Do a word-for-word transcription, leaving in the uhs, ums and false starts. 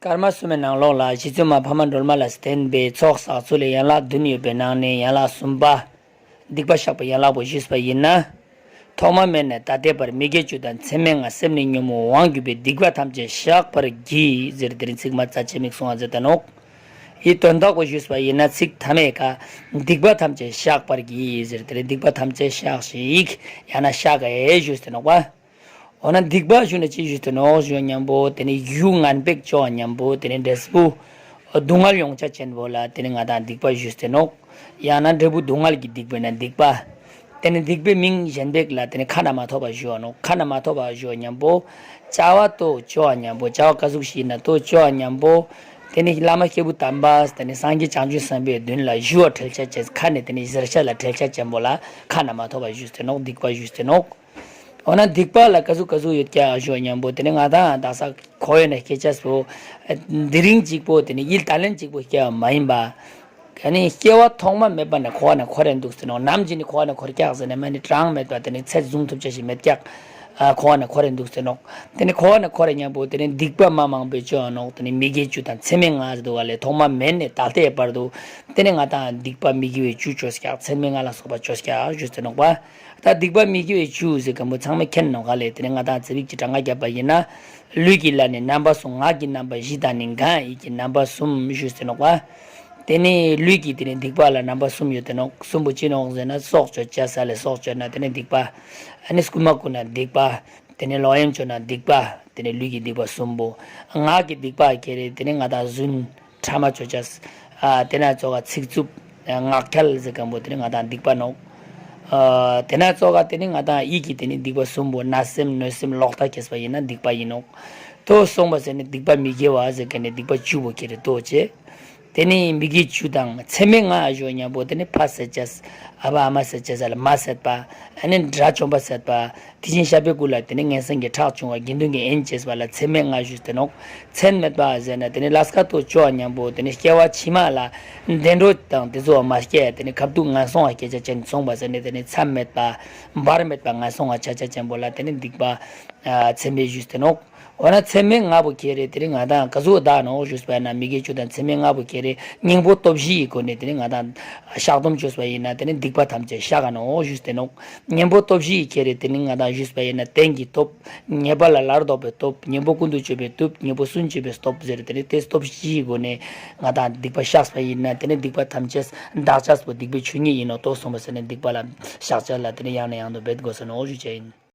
སྐར་མ་གསུམ་པའི་ནང་ལོགས་ལ་རྗེ་བཙུན་མ་འཕགས་མ་སྒྲོལ་མ་ལ་བརྟེན་པའི་ཚོགས་བསགས་ཚུལ་ལས་ཡན་ལག་བདུན་ཡོད་པའི་ནང་ནས་ཡན་ལག་གསུམ་པ། སྡིག་པ་བཤགས་པའི་ཡན་ལག་པོ་ཞུས་པ་ཡིན་ན། ཐོག་མ་མེད་ནས་ད་ལྟའི་བར་མི་དགེ་བཅུ་དང་མཚམས་མེད་ལྔ་སེམས་ནས་ཉོན་མོངས་དབང་གྱུར་པའི་སྡིག་པ་ཐམས་ཅད་བཤགས་པར་བགྱི་ཟེར་དེ་རིང་ཚིག་མ་རྩ་ཆེ་མིག་གསུང་བ་མཛད་དེ་ནོག་ཡི་དོན་དག་པོ་ཞུས་པ་ཡིན་ན་ཚིག་མཐའ་མའི་ཀ་སྡིག་པ་ཐམས་ཅད་བཤགས་པར་བགྱི་ཟེར་དེ་རིང་སྡིག་པ་ཐམས་ཅད་བཤགས་ཤིག་ཡང་ན་བཤགས་ག་ཞུས་ཏེ་ནོག་པ། འོ་ན་སྡིག་པ་ཞུ་ན་ཅི་ཞུས་ཏེ་ནོག་ཞུ་བ་མཉམ་པོ་དེ་ནི་ཡུལ་ངན་པས་བཅོ་བ་མཉམ་པོ་དེ་ནི་འབྲས་བུ་སྡུག་བསྔལ་ཡོང་ཆ་ཅན་པོ་ལ་དེ་ནི་ང་དང་སྡིག་པ་ཞུས་ཏེ་ནོག་ཡང་ན་འབྲས་བུ་སྡུག་བསྔལ་གྱི་སྡིག་པ་ན་སྡིག་པ། དེ་ནི་སྡིག་པའི་མིང་གཞན་པའི་ལ་དེ་ནི་ཁ་ན་མ་ཐོ་བ་ཞུ་བ་ནོག་ཁ་ན་མ་ཐོ་བ་ཞུ་བ་མཉམ་པོ། བྱ་བ་ཏོ་བཅོ་བ་མཉམ་པོ་བྱ་བ་ག་ཟུག་ཞིག་ན་ཏོ་བཅོ་བ་མཉམ་པོ། དེ་ནི་བླ་མ་སྐྱེས་བུ་དམ་པ་དེ་ནི་སངས་རྒྱས་བྱང་ཆུབ་སེམས་དཔའི་མདུན་ལ་ཞུ་བ་ཁྲེལ་ཆ་ཅན་ཁ་ནས་དེ་ནི་ཟེར་ཆ་ལ་ཁྲེལ་ཆ་ཅན་པོ་ལ་ཁ་ན་མ་ཐོ་བ་ཞུས་ཏེ་ནོག་སྡིག་པ་ཞུས་ཏེ་ནོག་འོ་ན་སྡིག་པ་ལ་ག་ཟུག་ག་ཟུག་ཡོད་ཀྱག་ཞུ་བ་མཉམ་པོ་དེ་ནི་ང་དང་དག་ས་ཁོ་ཡོད་ན་སྐད་ཆ་སོ། དེ་རིང་གཅིག་པོ་དེ་ནི་ཡིད་ད་ལན་གཅིག་པོ་སྐྱེ་བ་མ་ཡིན་པ། ག་ནི་སྐྱེ་བ་ཐོག་མ་མེད་པ་ནས་འཁོར་བ་ནས་འཁོར་རེ་འདུག་ཟེར་ནོག་ནམ་གྱི་ནི་འཁོར་བ་ནས་འཁོར་ཀྱག་ཟེར་ནས་མ་ནི་གྲངས་མེད་པ་དེ་ནི་ཚད་བཟུང་ཐུབ་ཆ་ཞིག་མེད་ཀྱག་འཁོར་བ་ནས་འཁོར་རེ་འདུག་ཟེར་ནོག་དེ་ནི་འཁོར་བ་ནས་འཁོར་རེ་མཉམ་པོ་དེ་ནི་སྡིག་པ་མ་མང་པོས་བཅོ་ཡ་ནོག་དེ་ནི་མི་དགེ་བཅུ་དང་མཚམས་མེད་ལྔ་ཟེར་འདུག་བ་ལས་ཐོག་མ་མེད་ནས་ད་ལྟའི་བར་དུ་དེ་ནི་ང་དང་སྡིག་པ་མི་དགེ་བའི་བཅུ་བཅོས་ཀྱག་མཚམས་མེད་ལྔ་ལ་སོགས་པ་བཅོས་ཀྱག་ཞུས་ཟེར་ནོག་པ། ད་སྡིག་པ་མི་དགེ་བའི་བཅུ་ཟེར་མཁན་པོ་ཚང་མས་མཁྱེན་ནོག་ག་ལས་དེ་ནི་ང་དང་ཚེ་རིག་གི་གྲངས་ཀ་བརྒྱབ་པ་ཡིན་ན། ལུས་ཀྱི་ལ་ནི་རྣམ་པ་གསུམ་ངག་གི་རྣམ་པ་བཞི་དང་ནི་གང་ཡིད་ཀྱི་རྣམ་པ་གསུམ་ཞུས་ཟེར་ནོག་པ། དེ་ནི་ལུས་ཀྱི་དེ་ནི་སྡིག་པ་ལ་རྣམ་པ་གསུམ་ཡོད་དེ་ནོག་གསུམ་པོ་ཅི་ནོག་ཟེར་ན་སྲོག་གཅོད་བྱ་ས་ལས་སྲོག་གཅོད་ན་དེ་ནི་སྡིག་པ། ཨ་ནི་རྐུན་མ་རྐུ་ན་སྡིག་པ། དེ་ནི་ལོག་གཡེམ་བཅོ་ན་སྡིག་པ། དེ་ནི་ལུས་ཀྱི་སྡིག་པ་གསུམ་པོ། ངག་གི་སྡིག་པ་ཁྱེར་རེ་དེ་ནི་ང་དང་རྫུན། ཕྲ་མ་བཅོ་བྱ། ཨ་དེ་ན་ཙོག་ག་ཚིག་རྩུབ། ངག་འཁྱལ་ཟེར་མཁན་པོ་དེ་ནི་ང་དང་སྡིག་པ་ནོག་ཨ་དེ་ན་ཙོག་ག་དེ་ནི་ང་དང་ཡིད་ཀྱི་དེ་ནི་སྡིག་པ་གསུམ་པོ་བརྣབ་སེམས་གནོད་སེམས་ལོག་ལྟ་སྐྱེས་པ་ཡིན་ན་སྡིག་པ་ཡིན་ནོག་ཏོ་གསུངས་པ་ཟེར་ནི་སྡིག་པ་མི་དགེ་བ་ཟེར་མཁན་ནི་སྡིག་པ་བཅུ་པོ་ཁྱེར་རེ་ཏོ་བྱེད། དེ་ནི་མི་དགེ་བཅུ་དང་མཚམས་མེད་ལྔ་ཞུ་མཉམ་པོ་དེ་ནི་ཕ་བསད་བྱ། ཨ་ཕ་ཨ་མ་བསད་བྱ་ཟེར་ལ་མ་བསད་པ། ཨ་ནི་དགྲ་བཅོམ་པ་བསད་པ། དེ་བཞིན་གཤེགས་པའི་སྐུ་ལ་དེ་ནི་ངན་སེམས་ཀྱི་ཁྲག་ཕྱུང་བ་དགེ་འདུན་གྱི་དབྱེན་བྱས་པ་ལ་མཚམས་མེད་ལྔ་ཞུས་ཏེ་ནོག་མཚམས་མེད་པ་ཟེར་ན་དེ་ནི་ལས་ཀ་ཏོ་བཅོ་བ་མཉམ་པོ་དེ་ནི་སྐྱེ་བ་ཕྱི་མ་ལ་བདེ་འགྲོ་དང་དེ་ཚོ་མ་སྐྱེ་དེ་ནི་ཁབ་ཏུ་ངན་སོང་བ་སྐྱེ་ཆ་ཅན་སོང་བ་ཟེར་ནི་དེ་ནི་མཚམས་མེད་པ། བར་མེད་པ་ངན་སོང་བ་ཆ་ཆ་ཅན་པོ་ལ་དེ་ནི་སྡིག་པ། མཚམས་མེད་ཞུས་ཏེ་ནོག་འོ་ན་མཚམས་མེད་ལྔ་པོ་ཁྱེར་རེ་དེ་རིང་ང་དང་ག་ཟུག་བདག་ནོག་ཞུས་པ་ཡིན་ན་མི་དགེ་བཅུ་དང་མཚམས་མེད་ལྔ་པོ་ཁྱེར་རེ་གཉེན་པོ་སྟོབས་བཞི་ཡི་སྒོ་ནས་དེ་རིང་ང་དང་བཤགས་སྡོམ་བཅོས་པ་ཡིན་ན་དེ་ནི་སྡིག་པ་ཐམས་ཅད་བཤགས་ག་ནོག་ཞུས་ཏེ་ནོག་གཉེན་པོ་སྟོབས་བཞི་ཡི་ཁྱེར་རེ་དེ་རིང་ང་དང་ཞུས་པ་ཡིན་ན་རྟེན་གྱི་སྟོབས། ཉེས་པ་ལ་སླར་ལྡོག་པའི་སྟོབས། གཉེན་པོ་ཀུན་ཏུ་སྤྱོད་པའི་སྟོབས། གཉེན་པོ་སུན་འབྱིན་པའི་སྟོབས་ཟེར་དེ་ནི་དེ་སྟོབས་བཞི་ཡི་སྒོ་ནས་ང་དང་སྡིག་པ་བཤགས་པ་ཡིན་ན་དེ་ནི་སྡིག་པ་ཐམས་ཅད་འདག་ཆགས་པོ་སྡིག་པའི་ཆོས་ཉིད་ཡིན་ནོག་ཏོ་གསུངས་པ་ཟེར་ནི་སྡིག་པ་ལ་བཤགས་བྱ་ལ་དེ་ནི་ཡང་ནས་ཡང་དུ་འབད་དགོས་ས་ནོག་ཞུ་བྱ་ཡིན།